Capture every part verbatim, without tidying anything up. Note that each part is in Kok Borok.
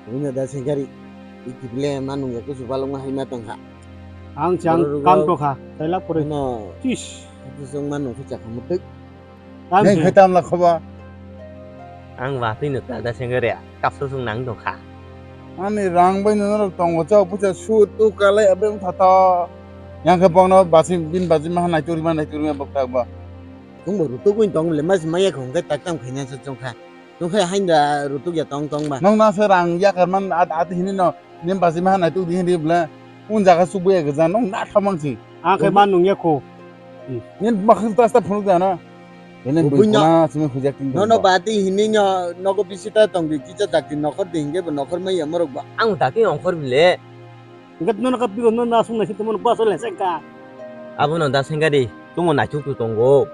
Wngya da sengkari, ikible manung ya kusu balung ma hai ma tong kha. Ang chang Borok rok kang to kha, tailak pore. Ano, Tis. Kusu mang nung khe chakha mutuk. Tam Neng se. Khe tam la khoba. Ang watwi no ta da sengkari, kapsa sung nang tong kha. Ani rang bai no norok tongo chao pucha su tu kalai abe wng tha to. Yang khe bokno basi bin basi ma nai turi ma nai turi ma bok tak ba. Kung bo rutuk win tong le mas maya khong khe tak tam khaina sa chong kha. Nung khe hain da rutuk ya tong tong ba. Nung na se rang ya kar man at at hini no nim basi ma nai tu di hini bla. Un jaga su buya gaja nung na thamang si. Ang khe man nung ya kho. Nin makhang tas ta phunuk da na. Nin Bui bui na. Kuna simi khujak tin. No no ba ti hini no nogo bisi ta tong di kicha dak ti nokhor di hinge bo nokhor maya morok ba. Ang dak ti nokhor bile. Enggak nono kapi no na sung na si temen bas le sengka. Abo no da sengkari, tumo naituk tu tongo.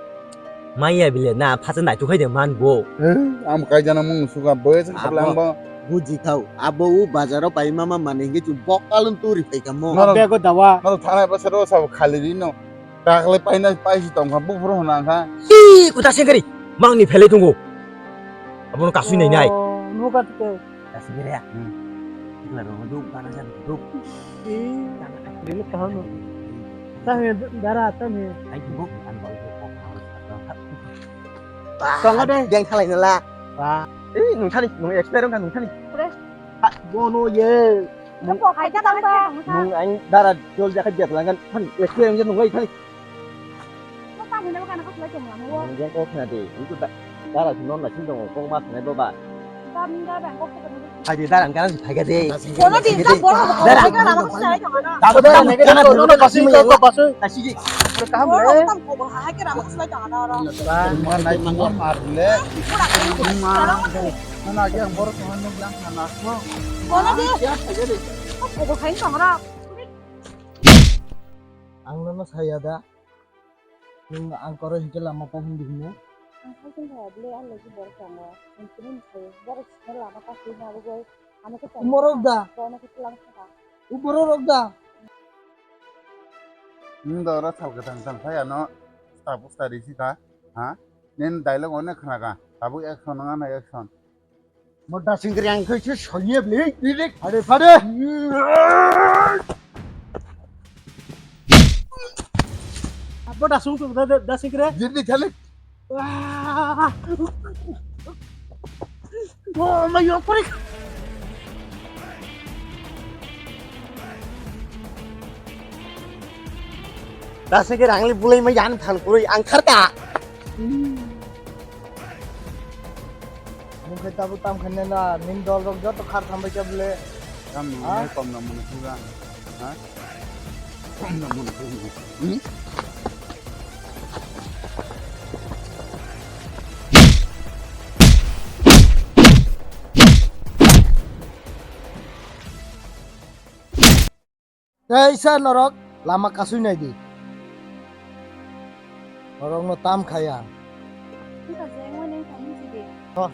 Maya bile na phacha naituk hai de man bo. Eh, am kai jana mung suka boy se Abo. Khaplang bo. Buji thau, abo u bazaro pai mama mane hinge chu bok alun turi phai kamo. Noro- Bego dawa. Noro thana ba sero sa khali ri no. Takle paina paisi tong kha buphuru hona kha. Ih, kuta sengkari, mangni phele tungo. Abono kasui nai nai. Oh, nuka tike. Kasui nai ya. Hmm. Ikla rong duk, bana jan duk. Ih, ini kaham. Tame dara, tame. Ai duk, an bal duk kok harus atau. Tong ade. Yang khalai nala. Wah. Eh, nung thani, nung expert kan nung thani. Fresh. Bono ye. Nung, nung aing dara jol jakha biat langkan. Thani, experience nung lai thani. Nung yang kok na de, itu da-, dara si non na sing dong, kok mas na baba. Hai de, dara kan si phai ga de. Kono din ta bor ko. Dara. Dara, dara, dara, dara, kasi, kasi, kasi. Kasi. Kaham le. Tam ko ha ke rama kasi ta na ro. Ma nai ma mar le. Pura ko. Ma. Nana yang borok tongani nuklang sana. Kono di. Ko ko khain tong ra. Ang nono saya da. Nung ang koro hingke lama ta hindi hino. Ang khaising kha bile ang lagi borok tamo. Ang kini msai borok sina lama ta sui na rugoi. Ano ko tamo. Umorok da. Ko ano ko tulang kha. Umorok da. Nung da ora sal ka tang tang phai ano. Sta pusta risi ka. Ha? Nen dialogue onek khna ka. Tabuk action nang ano action. Mo da singri ang khe se soye bli, bli. Phade, phade. Abo da sung tu da, da, da singri. Jindi thalik. Wah. Oh my God, pori. Da singri ang li bulai ma yan phan kurui ang kharka. Mung khe tabuk tam khainai na, nini dol rok joto khar thambai khe bole. Tam nini kom na mung khuga. Ha? Kom na mung khuga. Hmm? Kaisa norok lama kasui nai di. Norokno tam khai ang. Wngkha je, wngmani wngkha, nung si di. Hor.